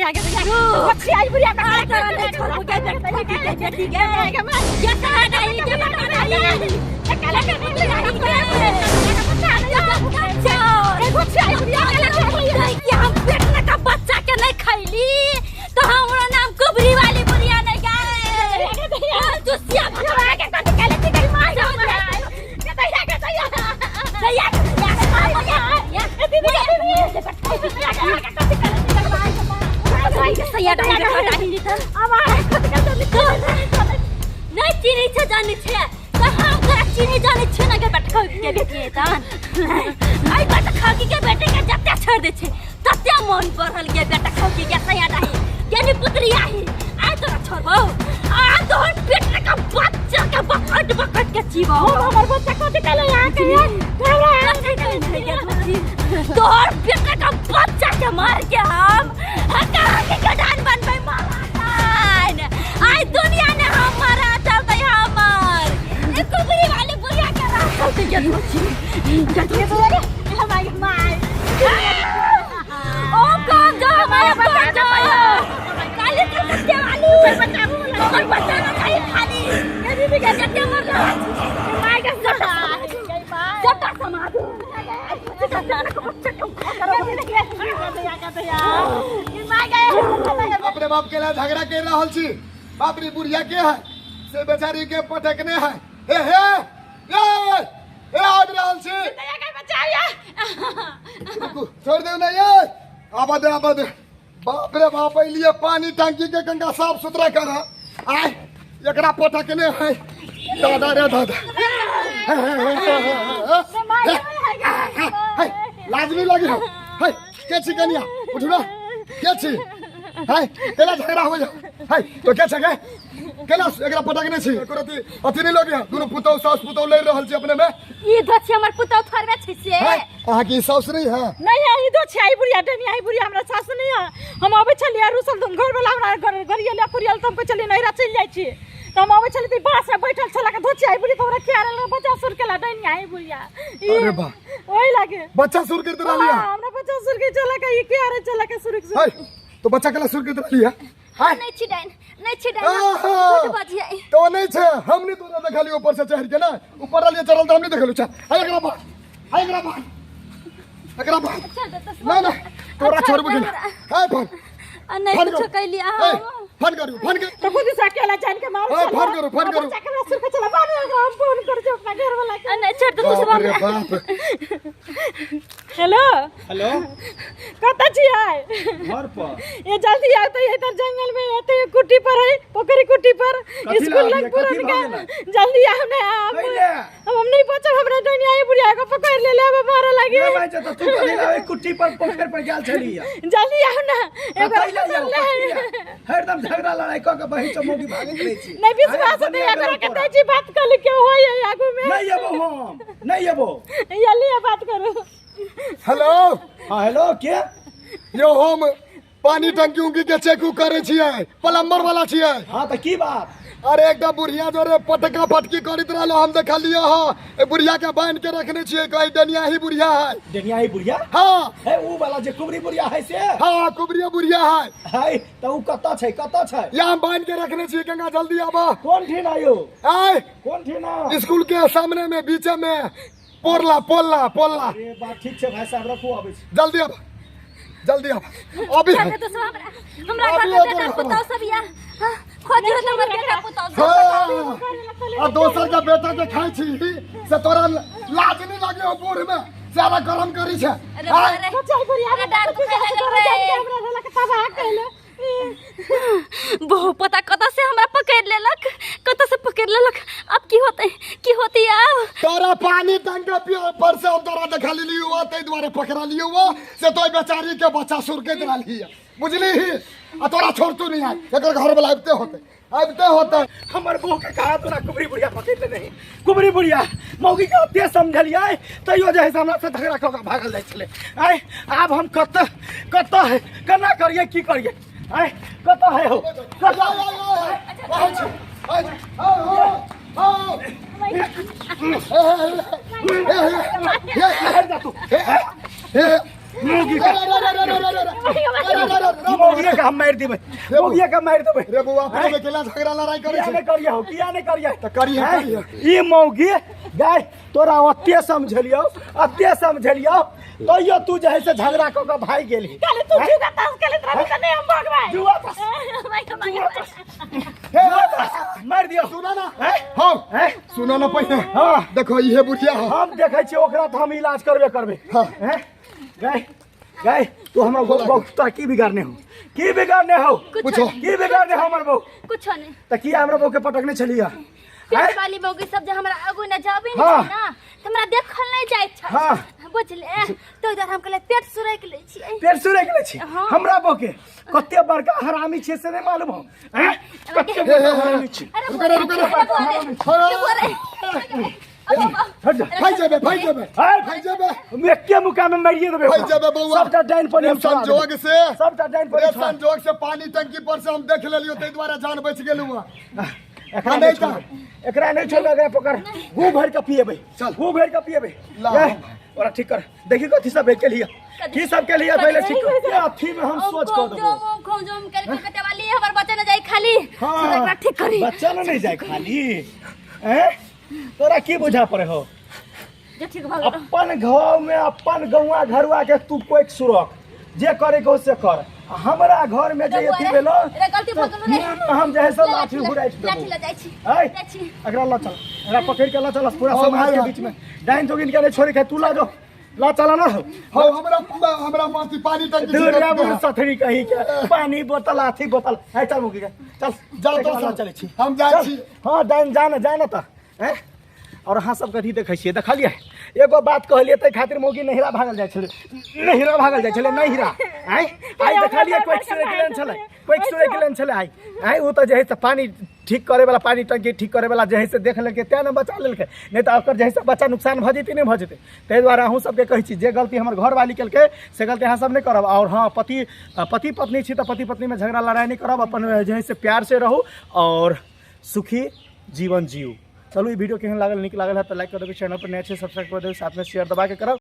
दैया के दैया बच्ची आई बुढ़िया का आ तोरा नहीं छोड़बो गे बेटा के बेटी गे ये कहाँ डाली के बेटा डाली हम पेट में का बच्चा के नहीं खैली तो हमरा नाम कुबरी वाली बुढ़िया नहीं गए दुसिया भगवा के कथी कहले छी गई माय दैया के दैया दैया नहीं चिनी छै जानै छै तऽ हम तोरा चिनी जानै छियै ने गे बेटा के बेटी तहन आई बेटा खाकी के बेटे के जते छोड़ दै छै तते मन पड़ल गे बेटा खाकी के सया डाही यानी पुत्री आही आई तोरा छोड़बौ आ तोहर पेट का बच्चा के बकट बकट के चीबौ हमर बच्चा कथी कहले यहाँ के यार तोहर बेटा का बच्चा के मार के हम हका के गडान बनबै मारान आई दुनिया ने हमारा चलते हमर ए कुबरी वाली बुढ़िया के राह चलते के रे हमारी माय ओ कौन जो हमारा बच्चा काली कलकत्ते वाली तोहर बच्चा ना चाहिए खाली ये दीदी के जते मर माय के जटा जटा समाधि अपने बाप के ला झगड़ा कर रहल छी बाप रे बुढ़िया के है से बेचारी के पटकने है हे हे ए ए आबि रहल छी रुकू छोड़ देऊ ना ये आबा दे आबा दे बाप रे बाप लिए पानी टंकी के गंगा साफ सुथरा कर आय एकरा पटकने है दादा रे दादा हे, लाज नहीं लगी हो हे के छी कनिया उठू ना के छी हे केला झगड़ा हो जा हे तो के छै गे केला एकरा पटकने छी एको रति अथी नहीं लगी दुनू पुतहु सास पुतहु लड़ि रहल छी अपने में ई धो छी हमर पुतहु थोड़बे छै से हे अहाँके ई साउस नहीं है नहीं है ई दो छै आई बुढ़िया डनी आई बुढ़िया हमरा सासु नहीं है हम अबै छलियै रुसल तुम घर वाला हमरा घर गरियल पुरियल तऽ हम कहै छलियै नैहरा चलि जाइ छी तऽ हम अबै छलियै तऽ बाँस में बैठल छला के धोची आई बुढ़िया तऽ हमरा खिया रहल बच्चा सुर केला डनी आई बुढ़िया ई अरे बा ओहि लागे बच्चा सुर करते रहली हाँ, हमरा बच्चा सुर के चला के ई किया रे चला के सुर है तो बच्चा केला सुर करते रहली है हाय नहीं छी डाइन नहीं छी डाइन आहा! झूठ बजियै तो नहीं छे हम नहीं तोरा देखलियो ऊपर से चढ़ के ना ऊपर रहलिए चढ़ल तो हम नहीं देखलियो चल हाय एकरा बांध हाय एकरा बांध एकरा बांध चल दे तो ना ना तोरा छोड़बो के ना हाय फोन आ नहीं फोन कुछो करू कैली ए, अहाँ फोन करू फोन करू तो खुद से अकेला जान के मार हाँ, फोन करू, फोन करू। बच्चा के सुर के चला बाबू हम फोन कर जो अपना घर वाला के आ नहीं छोड़ दे तो बाप रे बाप हेलो हेलो कतऽ छियै घर पर ये जल्दी आओ तो इधर जंगल में ये तो कुटी पर है पोखरी कुटी पर कथी स्कूल ला लग आबियै? पुरन कथी के भऽ गेलै? जल्दी आओ ना हम कैले? हम नहीं बचब हमरा दुनिया ये बुढ़िया को पकड़ ले ले अब मारे लगी रे भाई तो तू कथी ला कुट्टी पर पोखर पर गेल छली जल्दी आओ ना एगो कथी ला जाओ हरदम झगड़ा लड़ाई क के बहिन चमोगी भागैत रहै छी नहीं विश्वास अरे, नहीं बढ़िया अगर के तोरा। दै छी बात कर के होय है आगू में नहीं एबो हम नहीं एबो जल्दी बात करू हेलो हाँ हेलो के यो हम पानी टंकी उंकी के चेक उक करे छियै प्लम्बर वाला छियै हाँ तऽ की बात अरे एकटा बुढ़िया जोरे पटका पटकी करैत रहल हम देखलियै हँ ए बुढ़िया के बांध के रखने छियै कहीं डनिया ही बुढ़िया है डेनियाही बुढ़िया हाँ है ऊ वाला जे कुबरी बुढ़िया है से हाँ कुबरिया बुढ़िया है है तऽ ऊ कतऽ छै कतऽ छै या हम बांध के रखने छियै गंगा जल्दी आबऽ कोन ठिन आयो आय कोन ठिन स्कूल के सामने में बीचे में पोरला पोरला पोरला अरे बात ठीक छै भाई साहब रखू आबै छी जल्दी आब जल्दी आब अभी छोड़ दे तो हमरा हमरा अभी घर में अभी बेटा पुतहु सब या हाँ, खोजियो तो हमर बेटा पुतहु सब हाँ, आ दोसर के बेटा के खाइ छी से तोरा लाज नहीं लागे हो बूढ़ में ज्यादा गरम करी छै अरे आय, बाप रे। चल बुढ़िया अरे डाँट दुखाय लागल रे। हमरा रहला के तबाह कैले बहु पता कतऽ से हमरा पकड़ लेलक कतऽ से पकड़ लेलक अब की होतै की होतै आब तोरा पानी टंका पियो पर से हम तोरा देखा लेली हुआ ताहि दुआरे पकड़ा लियो हुआ से तो बेचारी के बच्चा सुरकैत रहली है बुझली ही आ तोरा छोड़तू नहीं आय एकर घर वाला आबिते होते आबिते होते हमर बहू के कहा तोरा कुबरी बुढ़िया पकड़ ले नहीं कुबरी बुढ़िया मौगी के ओते समझलियै तैयो जे है से हमरा से झगड़ा कऽ के भागल जाइ छलै आय आब हम कतऽ कतऽ है केना करियै की करियै आय कतऽ है हो कतऽ आय छी आय छी आओ आओ हट जा तू मौगी के मौगी के के हम मारि देबै, मौगिया के मारि देबै। रे बौआ, अपने में केला झगड़ा लड़ाई करै किया छै? नहि करिए हो, किया नहि करिए? तऽ करिहे, हैं? करिहे। ई मौगी गाय तोरा ओते समझलियौ, ओते समझलियौ, तैयो तू जे है से झगड़ा कऽ के भागि गेलही। काले तू जुआ तास खेलैत रहबी तऽ नहि हम भगबै। जुआ तास। जुआ तास। मारि दियौ। सुनो ना। हैं? हाँ। हैं? सुनो ना पहिने। हाँ। देखो इहे बुढ़िया हो। हम देखै छियै ओकरा तऽ हम इलाज करबे करबै। हाँ। हैं? गाय गाय तू हमरा बहू तोरा की बिगाड़ने हो, की बिगाड़ने हो? पूछो। की बिगाड़ने हो हमर बहू? कुछो नहीं। तऽ किया हमरा बहू के पटकने छलियै? पेट वाली मौगी सब जे हमरा आगू न जाबे ने हाँ। छै ना, त हमरा देखल नहीं जाइत छै। हाँ। बुझले तो इधर हम कहले पेट सुरक लै छियै। पेट सुरक लै छी? हाँ। हमरा बहू के कते बड़का हरामी छियै से नहि मालूम हो? हैं? कते बड़का हरामी छी। अरे रुको रे, रुको रे। बुआ रे, बुआ रे, बुआ रे। हट जा। भाई जेबे, भाई जेबे, है? भाई जेबे। हम एके मुका में मारिए देबै भाई ओकरा। जेबे बौआ। सबटा डाइन पर हम छोड़ा देबै। संजोग से, सबटा डाइन पर रे हम छोड़ा संजोग से पानी टंकी पर से हम देख लेलियो, ताहि दुआरे जान बचि गेलू हँ। एकरा हाँ, नहीं नहीं छोड़बै, एकरा नहीं छोड़बै, एकरा पकड़ गू भरि के पिएबै। चल। गू भरि के पिएबै। ला। ए, ओकरा ठीक कर, देखी कथी सब के लिए, की सब के लिए पहिले ठीक कर। ए, अथी में हम सोच कऽ देबो। खोजोम कर कलकत्ता वाली हमर बच्चा न जाई खाली। हाँ। एकरा ठीक करी। बच्चा न नहीं जाए खाली। हैं? तोरा की बुझा पड़े हो? जे ठीक भऽ गेल। अपन घर में अपन गौआ घरुआ के तू कोई सुरक जे करे के हो से कर। हमरा घर में जे अथी भेलो, रे गलती भऽ गेलो रे। ना, ना, हम जे है से लाठी घुराइ लाठी देबो। ल जाइ छी। ऐ, जाइ छी। एकरा ल चल, एकरा पकड़ के ल चल पूरा हाँ, समाज के भाई, बीच में। डाइन जोगिन के नहीं छोड़े के तू ल जो, ल चल ना। हाँ, हमरा हमरा माथी पानी टंकी छै। दुर्गा बुढ़ सथरी कही के पानी बोतल अथी बोतल है। चल मुकी के चल। जा तो एकरा ल चल। चलै छी। हम जाइ चल। छी। हाँ, जान जान जान तऽ हैं। और अहाँ सब कथी देखै छियै? देखलियै एगो बात कहलियै ताहि खातिर मौगी नहिरा भागल जाइ छलै, नहिरा भागल जाइ छलै, नहिरा। आँय आइ देखलियै कोइ सुरैक लेने छलै, कोइ सुरैक लेने छलै आइ। आँय ओ तऽ जे है से पानी ठीक करैवला, पानी टंकी ठीक करैवला जे है से देख लेलकै तेँ ने बचा लेलकै, नहि तऽ ओकर जे है से बच्चा नुकसान भऽ जैतै, नहि भऽ जैतै। ताहि दुआरे अहूँ सबके कहै छी जे गलती हमर घरवाली केलकै से गलती अहाँ सब नहि करब। आओर हँ, पति पति पत्नी छी तऽ पति पत्नीमे झगड़ा लड़ाइ नहि करब, अपन जे है से प्यार से रहू और सुखी जीवन जीव। चलू, ई वीडियो केहन लागल? नीक लागल है तऽ लाइक कर देबै, चैनल पर नया छै सब्सक्राइब कर देबै, साथमे शेयर दबाके करब।